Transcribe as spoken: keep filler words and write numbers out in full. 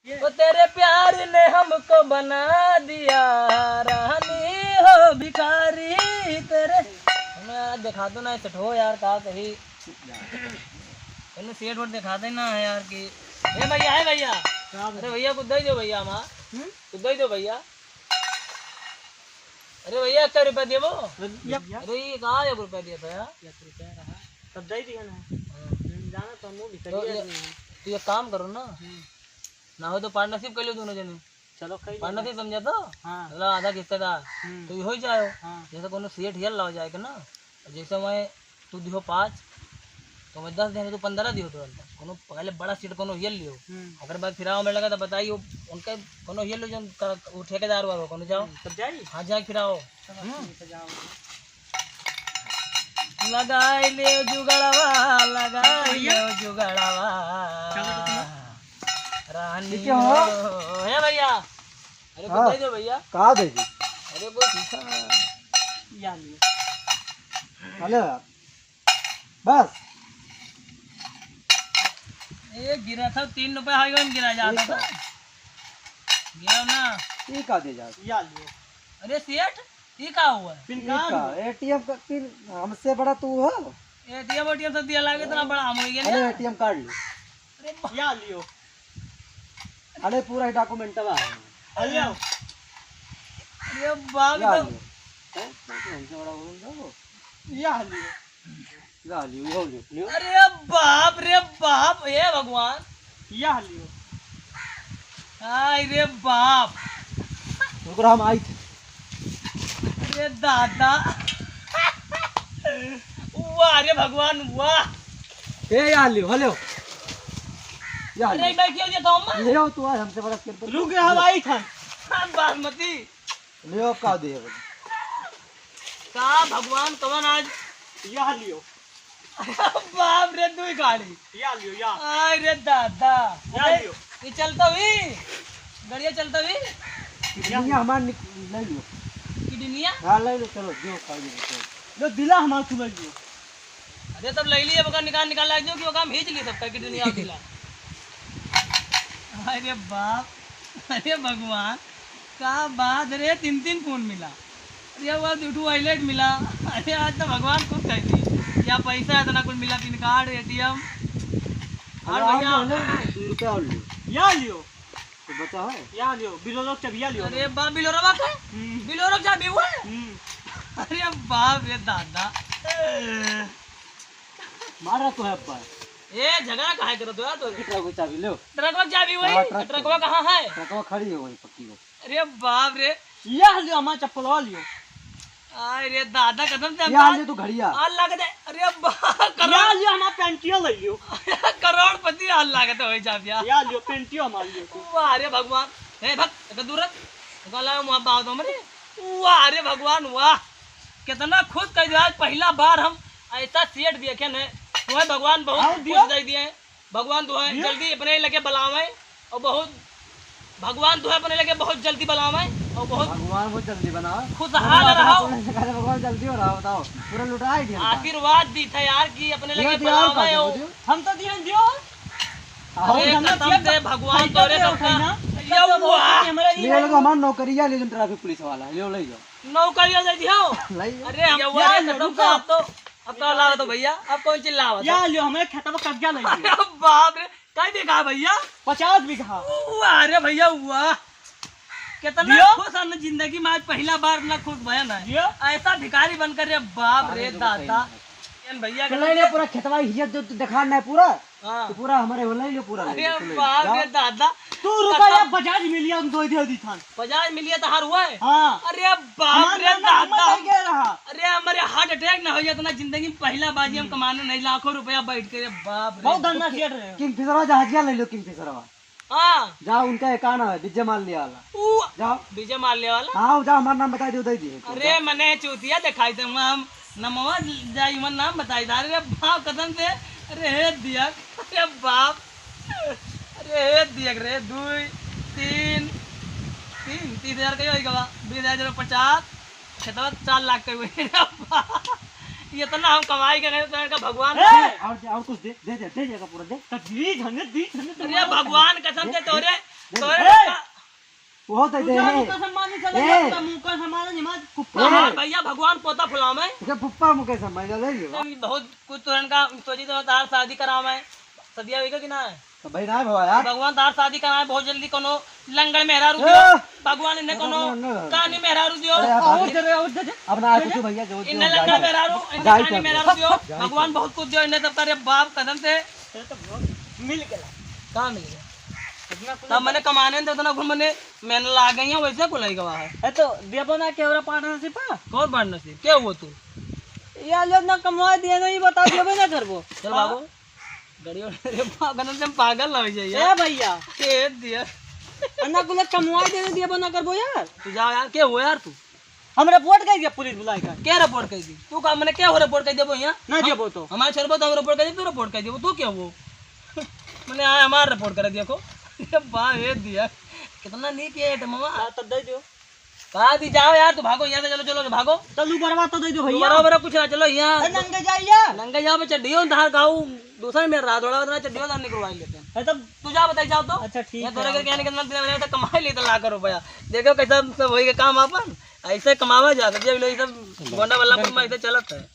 वो तेरे प्यार ने हमको बना दिया, रानी हो भिखारी तेरे। हमें यार देखा दो ना, सेठ हो यार, का कही। इन्हें सेठ वोट देखा दे ना यार कि, ए भैया, ए भैया। का भैया? अरे भैया, कुछ दे दो भैया, हमार। हम्म? कुछ दे दो भैया। अरे भैया, एक रुपया देबो? भैया। अरे, ये कहाँ एक रुपया दिया था यार? एक रुपया रहा। तब दे दिया ना। हाँ। हम्म, जाना तो हम भी तो करिए ये, नहीं। तो ये काम करो ना। हम्म। ना हो तो partnership कर लो दोनों जने। चलो, कर लो। Partnership समझा तो? हाँ। मतलब आधा हिस्सेदार। हम्म। तो ये हो ही जाए। हाँ। जैसे कोनो सेठ हियल लाओ जाए के ना, जैसे मैं तू दिहो पाँच, तो मैं दस देने, तू पन्द्रह दिहो तुरंत। कोनो पहले बड़ा सेठ कोनो हियल लियो। हम्म। अगर बात फिराव में लगा तो बताइए, उनका कोनो हियल लो जो कर-, वो ठेकेदार वाला कोनो जाओ। हम्म, तब जाई? हाँ, जाए फिराओ। चलो, हम्म। ठीक है, जाओ। लगाई ले जुगड़वा, लगाई ले जुगड़वा। क्या बोलते तुम? रानी ठीक है, हाँ। हो। हे भैया, अरे हाँ। कुछ दे दो भैया। का दे दी? अरे वो शीशा। या लियो। अरे यार, बस। ए, गिरा था, तीन रुपया हाई वन गिरा जाता ठीक था। है। गिरा ना। ये का दे जात? या लियो। अरे सेठ, ये का हुआ है? पिन ये कार्ड का? हुआ। ATM का पिन हमसे बड़ा तू हो? ATM, ATM सब दिया लागे, इतना बड़ा हम हो गया अरे ना। ATM कार्ड लो। अरे बा- या लियो। अरे पूरा ही document बा। आ लियो। अरे बाप या रे। लियो। हैं? तो हमसे बड़ा बोल दो। या लियो। ला लियो, यो लियो, लियो। अरे बाप रे बाप, हे भगवान। या लियो। हाय रे बाप। रुक रहा, हम आई थे। अरे दादा। वाह रे भगवान, वाह। ए, या लियो, हेलो। या अरे, लियो। मैं क्यों ये गाँव में? लियो, तू आज हमसे बड़ा स्केल पर। रुक रहा भाई था। हाँ, बासमती। लियो, का दिए बजे? का भगवान, कवन आज? या लियो। बाप रे, दुई गाड़ी। या लियो, या। आय रे दादा। या अरे, लियो। ये चलता हुई? गड़िया चलता हुई? किडनिया हमार निक-, ले लियो। किडनिया? हाँ, ले लो, चलो, दियो, खा लो, चलो। लो, दिला हमार खुला लियो। अरे, तब ले लिए, ओका निकाल, निकाल लाग जो कि ओका हम खींच लिए सबका किडनिया दिला। अरे बाप, अरे भगवान। का बात रे, तीन तीन फोन मिला। अरे, वो दू ठो वॉलेट मिला। अरे, आज तो भगवान खुद कह दी, या पैसा इतना कुल मिला, पिन कार्ड, ATM। और अरे, भैया, और लो, दो रुपया और लो। या लियो। तो बचा है? या लियो, बिलोरो के चाबिया लियो। अरे, बा, बिलोरवा के? हम्म। बिलोरो के चाबी हुआ है? हम्म। अरे, बाप रे दादा। मारा तो है अब्बा। ए, झगड़ा काहे करत हो यार तू? ट्रक की चाबी लो। ट्रकवा की चाबी वही? हाँ, ट्रक ट्रकवा की। कहाँ है? ट्रकवा खड़ी है वहीं पक्की वो। अरे बाप रे। या लियो, हमार चप्पलवा लियो। आय रे दादा, कसम से हम या बात लियो तू घड़िया। आ लग दे। अरे बाप, करोड़। या लियो, हमार पेंटियो ले लियो। करोड़पति हाल लागत है वही चाबिया। या लियो, पेंटियो हमार लियो तू। वाह रे भगवान। ए भग, एकर दूर रख। एकर लाओ मुँह बात हमरे। वाह रे भगवान, वाह। कितना खुश कर दिया, आज पहला बार हम ऐसा सेठ देखे हैं। तुम्हें भगवान बहुत आओ दियो। खुश दे दिए हैं। भगवान तुम्हें दियो। जल्दी अपने लगे बुलावे और बहुत, भगवान तुम्हें अपने लगे बहुत जल्दी बुलावे और बहुत भगवान बहुत जल्दी बनावे। खुशहाल भगवान रहो। अपने लगे भगवान जल्दी हो रहा, बताओ। पूरा लुटाए दिया। आशीर्वाद दी था यार कि अपने दियो, लगे दियो, और का बुलावे दियो, और दियो? हम तो दिए दियो। आओ, अरे धन्ना कसम से भगवान तोरे सबका। ये हुआ। ले लो, हमार नौकरिया ले लो, ट्रैफिक पुलिस वाला, ले लो, ले जाओ। नौकरिया दे दियो। ले जाओ। अरे हम ये क्या हुआ, है, कसम से रुको। अब तो, अब का लावा तो भैया, अब कौन चीज लावा तो? या लियो, हमारे खेतवा कब्जा ले लियो। अरे बाप रे, कै बीघा भैया? पचास बीघा। वाह रे भैया, वाह। कितना दियो? खुश हन जिंदगी में, आज पहला बार इतना खुश भयन है। दियो? ऐसा भिखारी बनकर, रे बाप रे दादा। एन भैया तो ले ले पूरा खेतवा, हिया जो तू दिखा ना पूरा। हाँ। तो पूरा हमारे हो, ले लो पूरा, ले लो, अरे ले लो। बाप रे दादा। तू रुका कसम। यार, बजाज मिलिया हम दो दे दी थान। बजाज मिलिया तो हार हुआ है? हाँ। अरे बाप हमार रे नाम दादा। मत कह रहा। अरे हमारे heart attack ना हो जाए, इतना जिंदगी में पहला बाजी हम हम्म। कमाने नहीं, लाखों रुपया बैठ के, रे बाप रे। बहुत धन्ना सेठ रहे। किंगफिशरवा जहाजिया ले लो, किंगफिशरवा। हाँ। जाओ, उनका एकान है, विजय माल्या वाला। ऊ जाओ। विजय माल्या वाला? हाँ, जाओ, हमारा नाम बताई दो, दे दिए। अरे, मने चूतिया दिखाई दे, हम नमवा जाई, मन नाम बताई दे। अरे बाप, कसम से। अरे हे दिया, अरे बाप। अरे हे दिया रे, दुई, तीन, तीन, तीस हजार का ही होई गवा। बीस हजार पचास। खेतवा चार लाख के हुए। ये तो ना हम कमाई के नहीं, तो इनका भगवान ए! और दे, और कुछ दे, दे दे, दे देगा पूरा, दे। तो दी धन्य, दी धन्य, अरे भगवान कसम से दे, तोरे, तोरे ए! का वो तो दे। मुँह का सम्मान नहीं चले, ए! मुँह का सम्मान नहीं, मार कुप्पा। ए! हाँ, भैया, भगवान पोता फुलावे। इसे फुप्पा मुँह का सम्मान चले, ये बात। बहुत कुछ तो इनका सोची तो तार शादी करावे। सदिया होइगा कि ना? तो भाई ना भवा यार। भगवान तार शादी करावे बहुत जल्दी, कोनो लंगड़ मेहरारू ए! दियो। भगवान इन्हें कोनो ना, ना, ना। कानी मेहरारू दियो। अरे यार, बहुत भाभी। जरूर है, उठ जा, जा। अब ना जा, कुछ जा। भैया, जो, जो इन्हें लंगड़ मेहरारू, इन्हें कानी मेहरारू दियो। भगवान बहुत कुछ दियो, इन्हें तब करे बाप कसम से। मिल गया। का मिल गया? इतना कुल तब मैंने कमाने दे, उतना घूमने, मैंने ला गई है, वैसे को लई गवा है। ए, तो देबो ना के हमरा partnership है? कौन partnership? क्या हुआ तू? यार, जब ना कमाए दिए ना, ये बता, देबो ना करबो। चल बाबू। गड़ियों रे पागल से पागल ना हो जाए यार। ए भैया। के दिया। अन्ना कुल कमाए दे, देबो ना करबो यार। तू जा यार, क्या हुआ यार तू? हम report कर दिया पुलिस बुलाए का। क्या report कर दी? तू का, मैंने क्या हो report कर दिया वो यहाँ? ना हम, देबो तो। हमारे छोड़बो तो हम report कर दी, तू report कर दिया, तू क्या वो? मैंने आया हमार report कर दिया को। ये बा, ये दिया। कितना नीक है ये मामा। हाँ, तब दे दियो। कहा दी जाओ यार, तू भागो यहाँ से, चलो, चलो, भागो। चल, ऊपर बात तो दे दो भैया। ऊपर, ऊपर कुछ ना, चलो यहाँ। ए, नंगे जाइए। नंगे जाओ, मैं चड्डियों धार गाऊ, दूसरा मेरा रात वाला, उतना चड्डियों धार निकलवा लेते हैं। ए, तब तू जा बताई जाओ तो। अच्छा, ठीक यहाँ है। तोरे के कहने के मतलब, तूने तो कमाई ली तो लाख रुपया। देखो कैसा सब वही के काम अपन। ऐसे कमावा जा, सब्जी अभी लोग सब गोंडा बल्लापुर में ऐसे चलत है।